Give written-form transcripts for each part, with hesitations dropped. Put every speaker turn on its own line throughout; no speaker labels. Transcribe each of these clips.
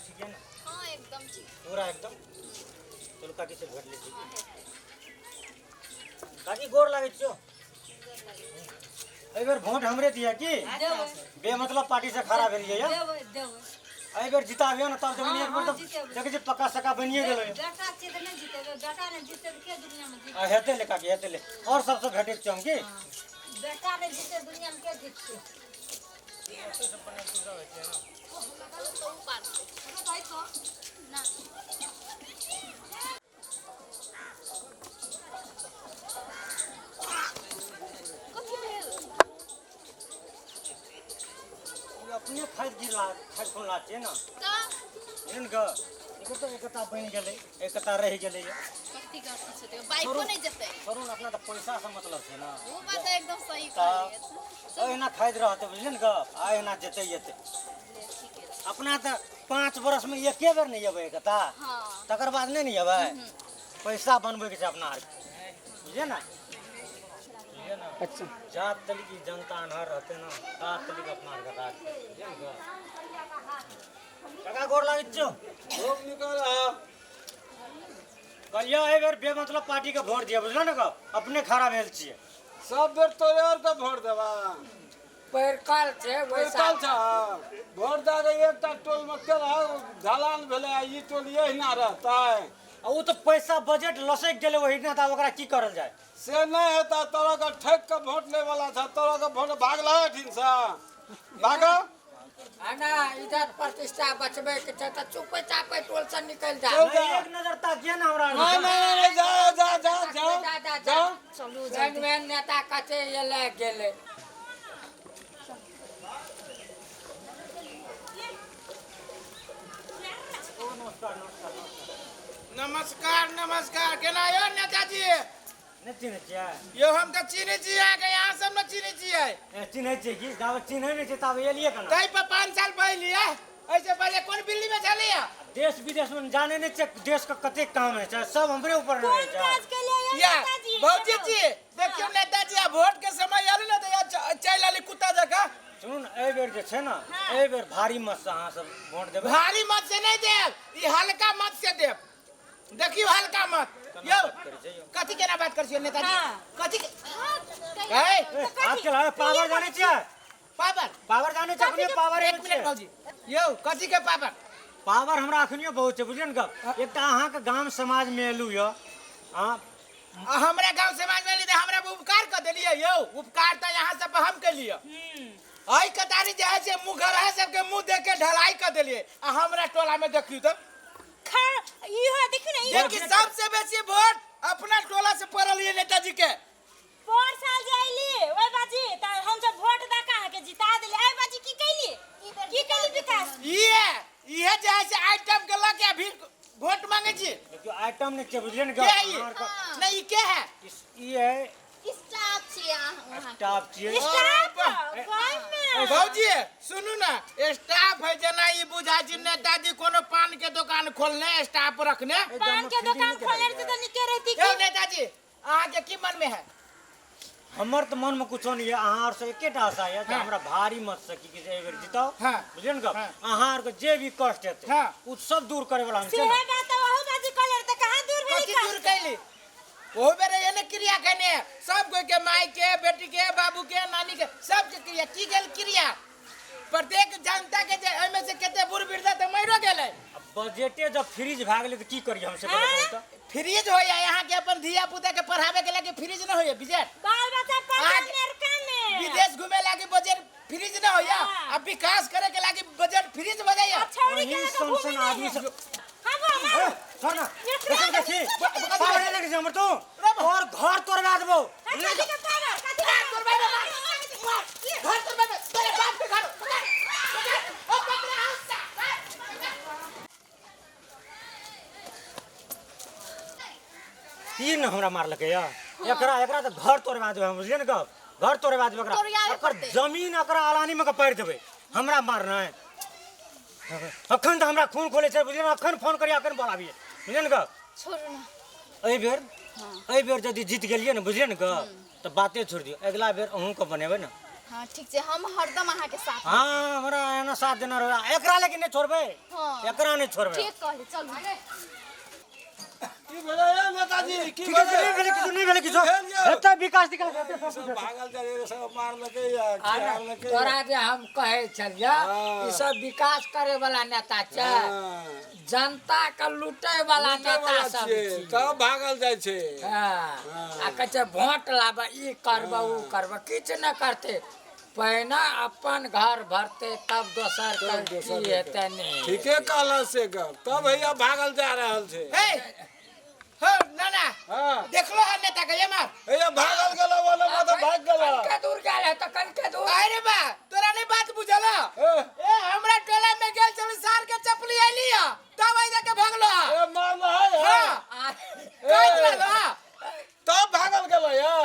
ठीक है ना?
हाँ, एकदम ठीक।
पूरा एकदम। चलू काकी से भेट लै छी। काकी, गोर लागै छियौ। एहि बेर वोट हमरे दिया की?
देबै।
बेमतलब पार्टी से खड़ा भेलियै या।
देबै, देबै।
एहि बेर जिताबियौ ने तब देबै। एक बेर
हँ,
तऽ
जितेबै।
देखै छी पक्का सका बनिए गेलै।
बेटा छियै तऽ नहि जितेबै? बेटा नहि जिततै तऽ के दुनियामे जिततै?
आ हेतै ले काकी, हेतै ले। आओर सबसँ भेटै छियौ हम की।
बेटा नहि जिततै, दुनियामे के जिततै?
ना। कथी भेल?
ई अपने खाइत गिरला, खाइत खुनला छियै ने।
तऽ
बुझलियै ने गऽ? एकटा एकटा बनि गेलै, एकटा रहि गेलै।
कथी गलती छै? तऽ बाइको नहि जेतै।
छोड़ू ने, अपना तऽ पैसासँ मतलब छै ने।
ओ बात तऽ एकदम सही
तऽ
कहलियै।
एहिना खाइत रहतै, बुझलियै ने गप? आ एहिना जेतै एतै।
ठीके छै।
अपना तऽ 5 बरसमे एके बेर नहि एबै एकता। तकर बाद नहि ने एबै। पैसा बनबैके छै अपना आरके, बुझलियै ने? बुझलियै ने?
अच्छा।
जात तलिक ई जनता अनहर रहतै ने, तात तलिक अपना आरके राज छै, बुझलियै ने गप? काका, गोर लागै छियौ।
खूब निकल आ।
कहलियौ, एहि बेर बेमतलब पार्टीके वोट दिअ, बुझलौ ने गप? अपने खड़ा भेल छियै।
सब बेर तोरे आर के वोट देबा।
पैरकल छै।
पैरकल छै। वोट दए के एकटा टोल मे केला ढलान भेलै आ ई टोल एहिना रहतै?
आ ओ तऽ पैसा बजट लसकि गेलै ओहिना, तऽ आब ओकरा की करल जाय?
से नहि हेतै। तोरा के ठकि के वोट लै वाला छ। तोरा के वोट भागल एठिन से, भाग।
ना, इज्जत प्रतिष्ठा बचबै के छै तऽ चुपे चापे टोल से निकलि जा।
चल जा।
एक नजर ताकिए ने हमरा।
नहीं नहीं नहीं, जा जा जा जा।
जा जा।
जा।
चलू।
एहन एहन नेता कते एलै गेलै।
नमस्कार, नमस्कार। केना यौ नेताजी?
नहि चिन्है छियै?
यौ, हम तऽ चिन्है छी अहाँके, अहाँ सब ने चिन्है छियै।
ए, चिन्है छियै की? जाबे चिन्है नहि छियै ताबे एलियै केना?
ताहि पर 5 साल पहिले, एहिसँ पहिले कोन बिल्ली में छलियै?
देश विदेश में जाने नहि छियै, देश के कतेक काम होइ छै, सब हमरे ऊपर रहै
कोन
छै।
काज के लिए?
या
नेताजी?
भौजी जी, देखियौ नेताजी, आ वोट के समय आयल ने तऽ या चलि आली कुत्ता जकाँ।
सुनू ने, एहि बेर जे छै ने, एहि बेर भारी मत से अहाँ सब वोट देबै।
भारी मत से नहि देब, ई हल्का मत से देब। देखियौ, हल्का मत यौ।
बात करै छै यौ?
कथी केना बात करै छियै नेताजी? कथी के
हाँ।
है?
ए, हाथ के लावे, पावर जाने छियै?
पावर?
पावर जाने छियै? अपने पावर।
एक मिनट भौजी यौ, कथी के पावर?
पावर हमरा अखनियो बहुत छै, बुझलियै ने गप? एकटा अहाँके गाम समाज मे एलू यऽ अहाँ।
आ हमरा गांव समाज में एली तऽ हमरा पर उपकार कर देलियै यौ? उपकार तऽ यहाँ सब पर हम केलियै। एहि कतारी जे है से मुँह घर है, सबके मुँह देख के ढलाई कर देलियै। आ हमरा टोला में देखियौ तऽ
खर इहो देखियौ ने, इहो।
देखि, सबसे बेसी वोट अपना टोला से पड़ल ये नेताजी के।
पर साल जे अइली ओहि बाजी तऽ हमसब वोट दऽ कऽ अहाँके जिता देली। एहि बाजी की कैली? की कैली विकास?
इहे इहे जे है से आइटम के लऽ के अभी वोट मांगे छी।
देखियौ, आइटम नहि छै, बुझलियै ने
के
गप?
है ई?
अहाँ आरके
नहीं, ई के है?
ई है।
स्टाफ छियै अहाँ वहाँ?
स्टाफ छियै।
स्टाफ गाममे।
भौजी, सुनू ने, स्टाफ है जेना ई बुझा छी नेताजी कोनो पान के दुकान खोलने स्टाफ रखने।
पान के दुकान खोलने रहती तऽ नीके रहती।
यौ
की
नेताजी, अहाँके की मन में है?
हमर तऽ मनमे कुछो नहि यऽ। अहाँ आर से एकेटा आशा यऽ जे हमरा भारी मत से की कि एहि बेर जिताउ। बुझलियै ने गप? अहाँ आरके जे भी कष्ट हेतै, ओ सब दूर करे वाला हम छियै
सेहे
ने।
बात तऽ अहू बाजी कहले रहै तऽ कहाँ दूर भेलै?
कथी दूर कैली? ओहो बेर एने क्रिया केने, सब कोई के, माय के, बेटी के, बाबू के, नानी के, सबके क्रिया की गेल क्रिया प्रत्येक जनता के, जे एहिमे से कते बूढ़ वृद्धा तऽ मरियो गेलै।
आ बजटे जब फ्रीज भए गेलै तऽ की करियै हम से कहू तऽ?
फ्रीज होइया यहाँ के अपन धिया पुता के पढ़ावे के लागी फ्रीज न होइया बजट?
बाल बच्चा पढ़े अमेरिका में।
विदेश घूमे लागी बजट फ्रीज न होइया? आ विकास करे के लागी बजट फ्रीज हो जाइया?
छौड़ी के
अहीं
लऽ कऽ
सन
घूमे
सन
नहि
आदमी
है।
सब।
हाँ, वो हमार
ए, छोड़ ना, देखै देखी पावर नहि लगै छै हमर तू और घर तोड़वा देबौ।
कथी के पावर? कथी के
घर तोड़बे, घर तोड़बे तोरे बाप के घर। ओ पकड़ा हंसा।
ई ने हमरा मारलकै या। एकरा एकरा तऽ घर तोड़वा देबै हम, बुझलियै ने गप? घर तोड़वा देबै एकरा।
तोड़ियाबे
एकर
पड़तै।
जमीन एकरा अलानी मे के पारि देबै। हमरा मारनाइ अखन तऽ हमरा खून खोले छै, बुझलियै ने? अखन फोन करियै, अखन बोलाबियै, बुझलियै ने गप?
छोड़ू ने।
एहि बेर यदि जीत गेलियै ने, बुझलियै ने गप, तऽ बाते छोड़ि दियौ। अगिला बेर अहूँके बनेबै ने।
हाँ ठीक छै, हम हरदम अहाँके साथ।
हाँ हमरा एना साथ देना रहे, एकरा लेकिन नहीं छोड़बै।
हाँ।
एकरा नहीं छोड़बै।
ठीक कहली, चलू।
की भेलै यौ नेताजी, की
ठीक छै,
भेलै?
नहीं भेलै किछु, नहीं भेलै किछु।
भेल यौ?
हेतै विकास तिकास हेतै सब
सब
किछु।
भागल जाइ रे, सब मारलकै या की
अरे
हारलकै या।
तोरा जे हम कहै छलियै
हाँ।
ई सब विकास करे वाला नेता छै,
हाँ।
जनता के लूटे वाला
लूटै
नेता
वाला
सब
छियै,
छियै।
तब भागल जाइ छै।
हाँ।
हाँ।
आ कहै छै वोट लाबऽ, ई करबऽ ऊ करबऽ, किछु नहि करतै। पहिने अपन घर भरतै तब दोसर के
तब दोसर
की हेतै नहि।
ठीके कहला से गप, तब हैया भागल जा रहल छै।
हे हो नाना,
हाँ।
देखलो है नेता के ये मार
हैया भागल गेलो, वाला बात भाग गेलो।
कनके दूर गेल है तऽ कनके दूर।
अरे बा तोरा नहीं बात बुझल?
ए,
ए हमरा टोला में गेल चल सार के चपली आइली है, तब आई जाके भगलो है।
ए मारल है।
हाँ। कहत रहलो है।
तब भागल गेलो या।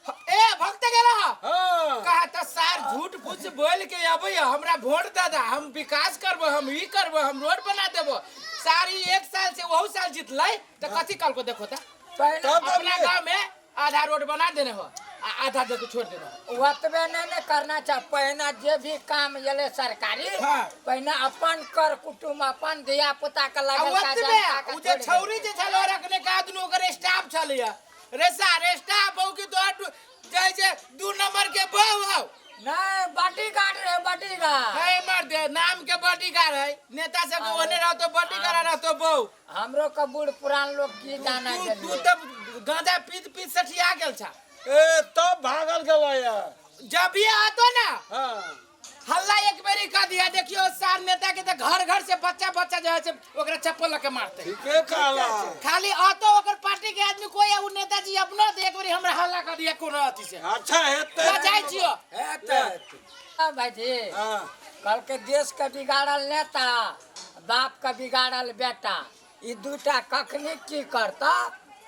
ए भगते गेलो है।
हाँ।
कहा त सार झूठ फूस बोल के अबै है, हमरा वोट दे दा, हम विकास करबो, हम ई करबो, हम रोड बना देबो। सारी एक साल से वहु साल जीतलै त कथी कल को देखो त
पहिने
तब
अपना गांव में आधा रोड बना देने हो आ आधा देखो छोड़ देने हो।
ओतबे नहीं ने करना चाह, पहिने जे भी काम एलै सरकारी
हाँ।
पहिने अपन कर कुटुम्ब अपन धिया पुता के
आ
लगल का
ओतबे
जनता के
उ जे
छोड़ि देलकै।
छौरी जे छल रखने के आदमी ओकर स्टाफ छलैया रे सार स्टाफ बहु की तोहर जाइ छै 2 नंबर के बहु हौ।
नहीं बॉडीगार्ड रे, बॉडीगार्ड
है मर दे नाम के बॉडीगार्ड है, नेता सब के ओने रहतो बॉडीगार्ड रहतो बहु।
हमरो के बूढ़ पुरान लोग की जाना
तू
गेलियै।
तू तब गांजा पीत पीत सठिया गेल छा।
ए तब भागल गेलो या।
जब ये आतो ना
हाँ।
हल्ला एक बेरी कर दिया, देखियो सार नेता के तो घर घर से बच्चा बच्चा जो है से ओकरा चप्पल लके मारते।
ठीके कहला।
खाली आतो ओकर पार्टी के आदमी कोई उ नेताजी अपनो दे एक बेरी हमरा हल्ला कर दिया कोनो अथी से।
अच्छा हेतै।
जा जाइ छियो।
हेतै। हाँ भाईजी,
हाँ।
कल के देश के बिगाड़ल नेता, बाप के बिगाड़ल बेटा, ई दूटा कखनी की करता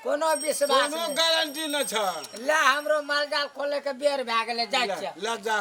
कोनो विश्वास
कोनो
नहीं।
गारंटी न छ।
ले हमरो मालजाल खोले के बेर भए गेलै, जाइ छियै।
ले जा।